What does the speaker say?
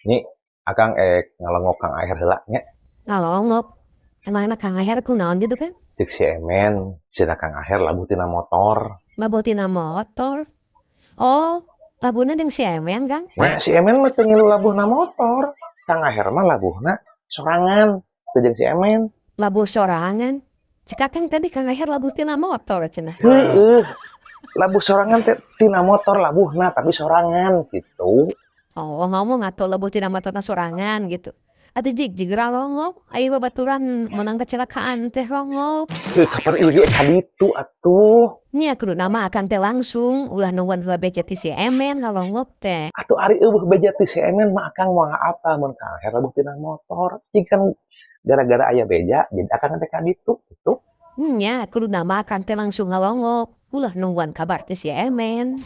Nyi, Akang ngalongok Kang Aher heula nya. Ngalongok. Emangna Kang Aher kunaon gitu kan? Cek si Emen, cenah Kang Aher labuh tina motor. Labuh tina motor. Oh, labuhna jeung si Emen kan? Nah, si Emen mah teu ngilu labuhna motor. Kang Aher mah labuhna sorangan teu jeung si Emen. Labuh sorangan. Cek Akang tadi Kang Aher labuh tina motor cenah. Heueuh. Labuh sorangan teh tina motor labuhna, tapi sorangan gitu. Oh, ngomong atuh labuh tina motorna sorangan gitu. Atuh jig jig ralongop, aya babaturan menang kecelakaan teh rongop. Heuh, kapan ieu ge kaditu atuh. Nya kuduna mah Akang teh langsung ulah nungguan heula beja ti si Emen ngalongop teh. Atuh ari euweuh beja ti si Emen mah Akang moal apa mun Kang Aher labuh tina motor. Cing kan gara-gara aya beja jadi Akang teh kaditu gitu. Nya kuduna mah Akang teh langsung ngalongop, ulah nungguan kabar ti si Emen.